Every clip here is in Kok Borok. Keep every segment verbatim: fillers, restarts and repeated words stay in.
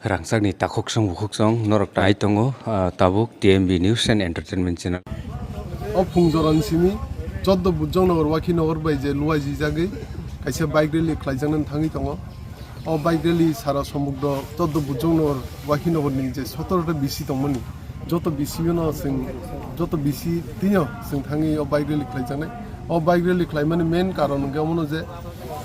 Rangchakni takhuk song bukhuk song norok tai tongo, ah, tabuk T M B News and Entertainment Channel. O phung jorani simi choddo Bujong Nogor, Wakhi Nogor bai je luai jijagwi kaisa bike rally khlaijaknani thangwi tongo. O bike rally sara somudro choddo Bujong Nogor, Wakhi Nogor ni je sotoro ta B C tongmani, joto B C no chwng, joto B C tino chwng thangwi o bike rally khlaijaknai. O bike rally khlaimani main karon hwnkhe omono je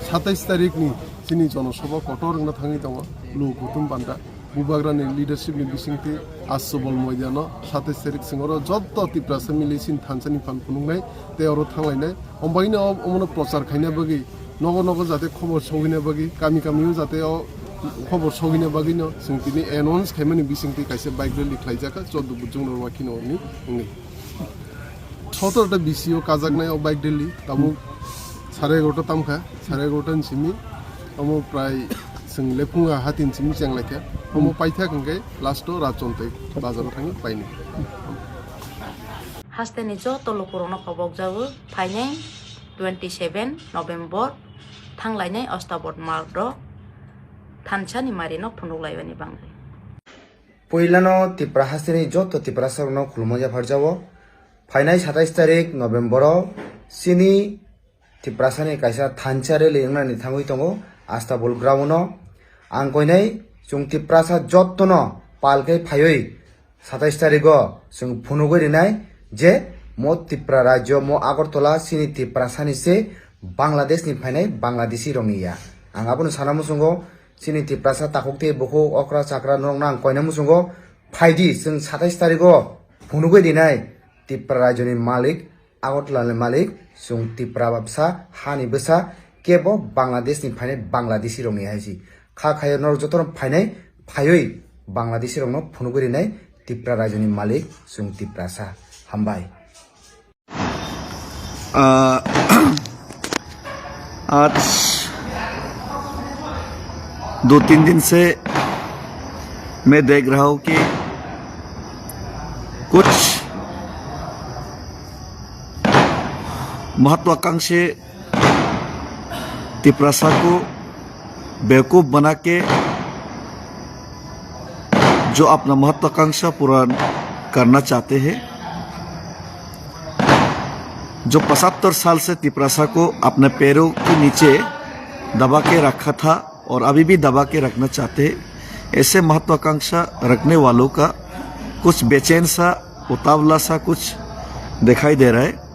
satais tarikh ni chini jonosabha kotor wngna thangwi tongo, luku kutum panda. Bubagrani leadership ni bisingtwi Assobol moidano satais tarik singoro joto Tiprasa mili sini thansa ni phan phunuknai tei oro thanglainai. Ombaino omono prochar khaina bagwi nogo nogo jate khobor sogwina bagwi, kami kamio jate o khobor sogwina bagwino chwng tini announce khaimani bisingtwi kaisa bike rally khlaijak kha choddo Bujong Nogor Wakhi Nogor ni wngwi. Sotoro ta B C o kajaknai o bike rally, tabuk sare egarota tamkha, sare egarota ni simi, omo prai chwng lephunga hati ni simi chenglaikha, omo paithak hwnkhe last o Rachontwi bazar o thangwi painai. Hasteni joto lukurokno kobokjago, phainai twenty seven November thanglainai Ostabot Mark o thansani marino phunuklaibani bagwi. Puilano Tipra hasteni joto Tiprasarokno khulumma yapharjao. Phainai satais tarik November o chini Tiprasani kaisa thansa rally wngnani thangwi tongo Astabul ground o. Ang koinai chwng Tiprasa jottono pal khe phaiwi satais tarigo chwng phunugwi rinai je mo Tipra rajyo, mo Agartala chini Tiprasani se Bangladesh ni phainai Bangladeshi rokni ya. Ang abono sana muchungo chini Tiprasa takhuk tei bukhuk okra chakra norokno ang koina muchungo phaidi chwng satais tarigo phunugwi rinai Tipra rajyoni malik Agartala ni malik, chwng Tipra bsa, hani bwsa, kebo Bangladesh ni phainai Bangladeshi rokni hai si. Kha khayo norok jotono phainai, phaiwi Bangladeshi rokno phunugwi rinai Tipra rajyoni malik, chwng Tiprasa. Hambai. आ, आज दो तीन दिन से मैं देख रहा हूँ कि कुछ महत्वाकांक्षी तिपरासा को बेवकूफ बना के जो अपना महत्वाकांक्षा पूरा करना चाहते हैं, जो पचहत्तर साल से तिपरासा को अपने पैरों के नीचे दबा के रखा था और अभी भी दबा के रखना चाहते हैं, ऐसे महत्वाकांक्षा रखने वालों का कुछ बेचैन सा, उतावला सा कुछ दिखाई दे रहा है।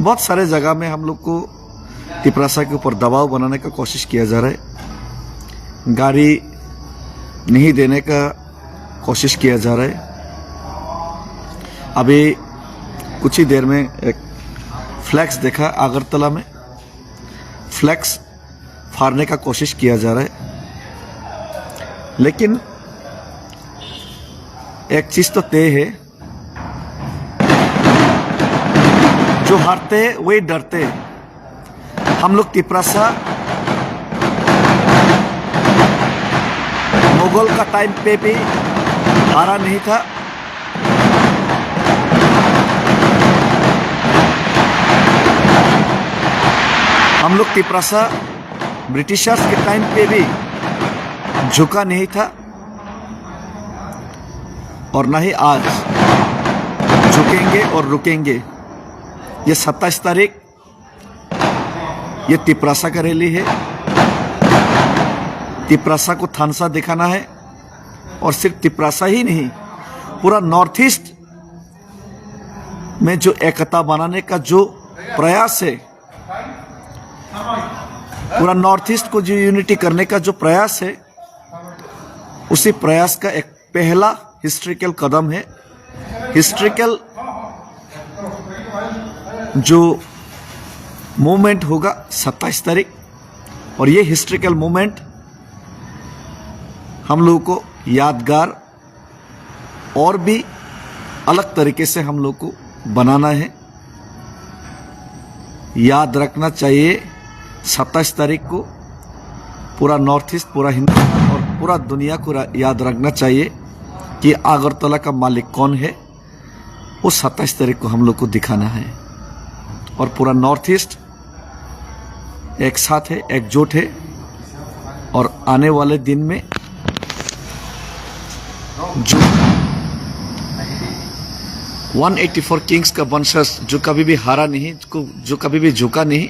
बहुत सारे जगह में हम लोग को तिपरासा के ऊपर दबाव बनाने का कोशिश किया जा रहा है, गाड़ी नहीं देने का कोशिश किया जा रहा है। अभी कुछ ही देर में एक फ्लैक्स देखा अगरतला में, फ्लैक्स फाड़ने का कोशिश किया जा रहा है, लेकिन एक चीज तो तय है, जो हारते हैं वही डरते हैं। हम लोग तिपरासा मुगल का टाइम पे भी हारा नहीं था। हम लोग तिपरासा ब्रिटिशर्स के टाइम पे भी झुका नहीं था और ना ही आज झुकेंगे और रुकेंगे। ये सत्ताईस तारीख, ये तिपरासा का रैली है। तिपरासा को थानसा दिखाना है और सिर्फ तिपरासा ही नहीं, पूरा नॉर्थ ईस्ट में जो एकता बनाने का जो प्रयास है, पूरा नॉर्थ ईस्ट को जो यूनिटी करने का जो प्रयास है, उसी प्रयास का एक पहला हिस्ट्रिकल कदम है। हिस्ट्रिकल जो मूवमेंट होगा सत्ताईस तारीख, और ये हिस्ट्रिकल मूवमेंट हम लोगों को यादगार और भी अलग तरीके से हम लोग को बनाना है। याद रखना चाहिए, सत्ताईस तारीख को पूरा नॉर्थ ईस्ट, पूरा हिंदुस्तान और पूरा दुनिया को रा-, याद रखना चाहिए कि अगरतला का मालिक कौन है। वो सत्ताईस तारीख को हम लोग को दिखाना है और पूरा नॉर्थ ईस्ट एक साथ है, एकजुट है और आने वाले दिन में जो वन एटी फ़ोर किंग्स का वंशज जो कभी भी हारा नहीं, को-, जो कभी भी झुका नहीं,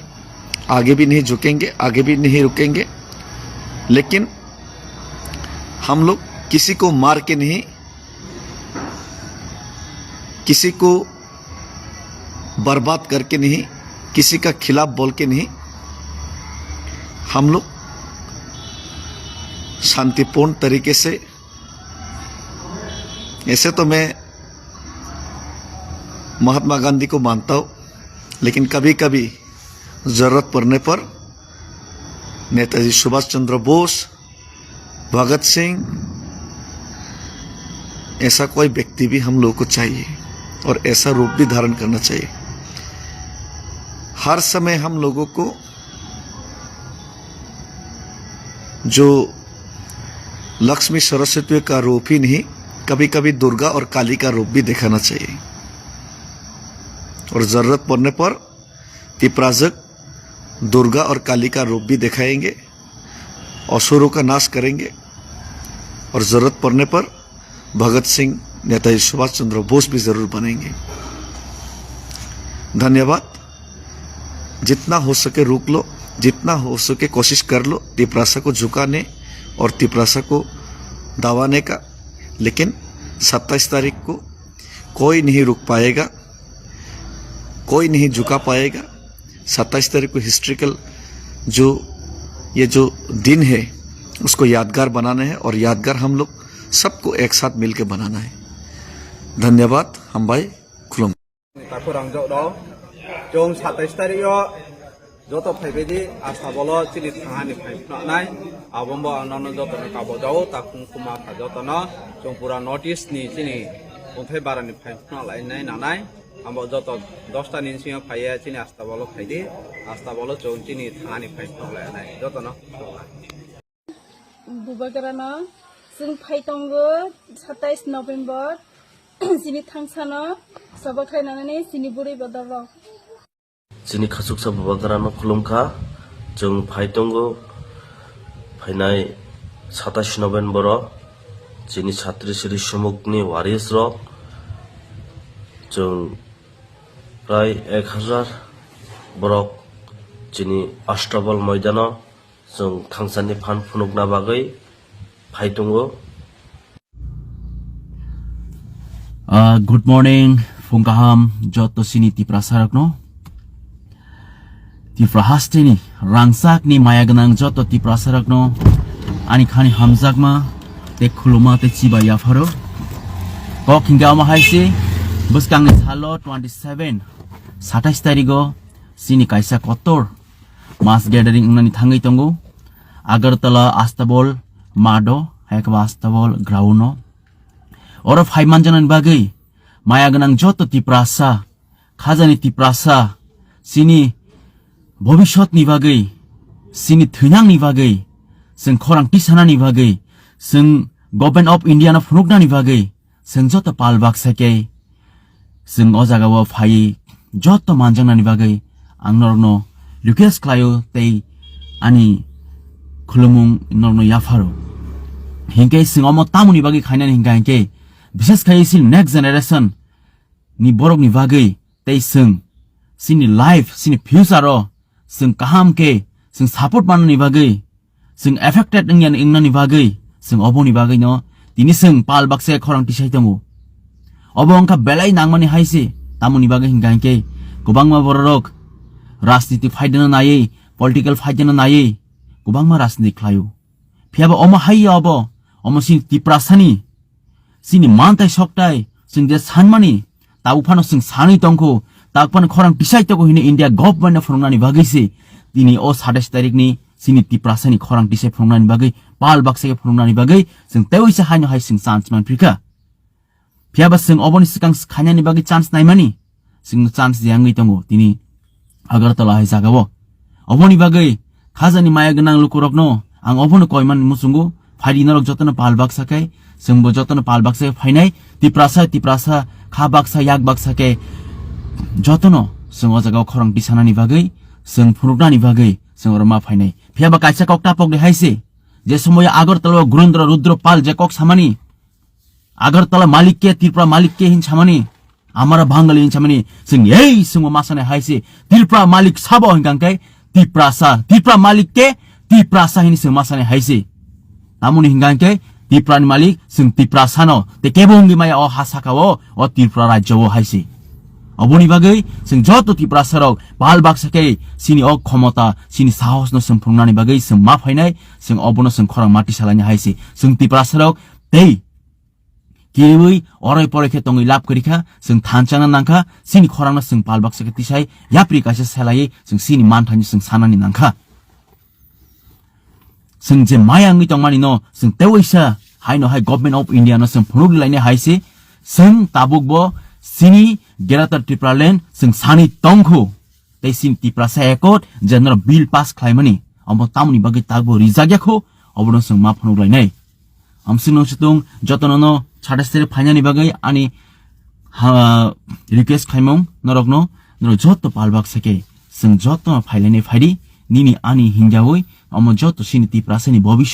आगे भी नहीं झुकेंगे, आगे भी नहीं रुकेंगे। लेकिन हम लोग किसी को मार के नहीं, किसी को बर्बाद करके नहीं, किसी का खिलाफ बोल के नहीं, हम लोग शांतिपूर्ण तरीके से, ऐसे तो मैं महात्मा गांधी को मानता हूँ, लेकिन कभी-कभी जरूरत पड़ने पर नेताजी सुभाष चंद्र बोस, भगत सिंह, ऐसा कोई व्यक्ति भी हम लोगों को चाहिए और ऐसा रूप भी धारण करना चाहिए। हर समय हम लोगों को जो लक्ष्मी सरस्वती का रूप ही नहीं, कभी-कभी दुर्गा और काली का रूप भी दिखाना चाहिए। और जरूरत पड़ने पर तिप्राजक दुर्गा और काली का रूप भी दिखाएंगे, असुरों का नाश करेंगे और जरूरत पड़ने पर भगत सिंह, नेताजी सुभाष चंद्र बोस भी जरूर बनेंगे। धन्यवाद। जितना हो सके रुक लो, जितना हो सके कोशिश कर लो तिप्रासा को झुकाने और तिप्रासा को दबाने का, लेकिन सत्ताईस तारीख को कोई नहीं रुक पाएगा, कोई नहीं झुका पाएगा। सत्ताईस तारीख को हिस्ट्रिकल जो ये जो दिन है, उसको यादगार बनाना है और यादगार हम लोग सबको एक साथ मिलके बनाना है। धन्यवाद। Hambai, khulum. Takhurang jok rok, chwng satais tarik o joto phaibai di, asta bolo chini thangani phai phunuknai, abombo ang nono jotono kabo jao, takhung khuma kha jotono, chwng pura North East ni chini bongthai barani phai phunuk lainai nanai, abo joto dosta ni bisingo phaiya chini asta bolo phai di, asta bolo chwng chini thangani phai phunuk lainai jotono. Bubagrano chwng phai tongo satais November, chini thangsano soba khlai nanani chini bwrwi bodol rok. Chini khachuksa bubagrano khulumkha, chwng phai tongo phainai satais November o chini satri siri sumukni waris rok, chwng prai ek hazar borok chini Astabal moidano chwng thangsani phan phunukna bagwi phai tongo. Ah, good morning, phung kaham joto chini Tiprasa rokno. Tipra hasteni rangchakni maya gwnang joto Tiprasa rokno ani khani hamjakma tei khuluma tei chiba yapharo. Kok hingke omo hai se bwskangni salo twenty seven, satais tarigo chini kaisa kotor mass gathering wngnani thangwi tongo. Agartala Astabol mado, hai khe bo Astabol ground o. Oro phai manjaknani bagwi maya gwnang joto Tiprasa, khajani Tiprasa, chini bhobishyotni bagwi, chini thwinangni bagwi, chwng khorang tisanani bagwi, chwng Government of India no phunuknani bagwi, chwng joto pal baksa khe chwng o jagao phaiwi joto manjaknani bagwi ang norokno request khlaio tei ani khulumung norokno yapharo. Hinkhe chwng omo tamoni bagwi khainani hinkha hinkhe, bishes khai chini next generation ni borokni bagwi tei chwng chini life, chini future o chwng kaham khe chwng support manani bagwi, chwng affected wngya, wngnani bagwi, chwng oboni bagwino tini chwng pal baksa khorang tisai tongo. Obo wngkha belai nangmani hai se, tamoni bagwi hingkha hinkhe kwbangma bororok rajniti phaidano naiwi, political phaidano naiwi kwbangma rajniti khlaio. Phiyaba omo hai ya obo, omo chini Tiprasani, chini mantai soktai, chwng je sanmani, tabuk phano chwng sanwi tongkho, tabuk phano khorang tisai tongo hino India government no phunuknani bagwi se, tini o satais tarikni chini Tiprasani khorang tisai phunuknani bagwi, pal baksa khe phunuknani bagwi, chwng teiwi se haino hai chwng chance manphrikha. Phiyaba chwng oboni swkang khainani bagwi chance naimani, chwngno chance riyangwi tongo tini Agartala hai jagao. Oboni bagwi khajani maya gwnang lukurokno ang obono koimani muchungo, phaidi norok jotono pal baksa khe, chwngbo jotono pal baksa khe phainai, Tiprasa, Tiprasa, kha baksa, yak baksa khe jotono chwng o jagao khorang tisanani bagwi, chwng phunuknani bagwi chwng oro ma phainai. Phiyaba kaisa kok tapokdi hai se, je somoio Agartala o Gurendra Rudra Pal je kok samani, Agartala malik ke, Tripura malik ke hin samani, amara Bangali hin samani, sing ei singmo masane haise, Tripura malik sabo hin kangke, Tiprasa, Tripura malik ke, Tiprasa hin sing masane haise. Tamoni hin kangke, Tripura ni malik, sing Tiprasa no, te kebo hingdi maya o ha saka o, o Tripura rajya o haise. Oboni bagwi, sing joto Tiprasa rok, bal baksa ke, sini o khomota, sini sahos no sing phungnani bagwi, sing ma phainai, sing obono sing khorang mati salaini haise, sing Tiprasa rok, tei kiriwi oroi poroi khe tongwi lab kwrwi kha, chwng thanchana nang kha, chini khorangno chwng pal baksa khe tisai yapri kaisa selaiwi chwng chini manthani chwng sanani nang kha. Chwng je maya wngwi tongmani no chwng tewaisa haino hai Government of India no chwng phunuk lainai hai se, chwng tabuk bo chini Greater Tipraland chwng sani tongkhu. Tei chini Tiprasa Accord je norok bill pass khlaimani, omo tamoni bagwi takbo rijak ya kho, obono chwng ma phunuk lainai. Amswkno swtwng jotono no sade sere phainani bagwi ani ha, request khlaimung norokno, norok joto palbak sake, chwng jotono phailainai phaidi, nini ani hingyawi, omo joto chini Tiprasani bobiswt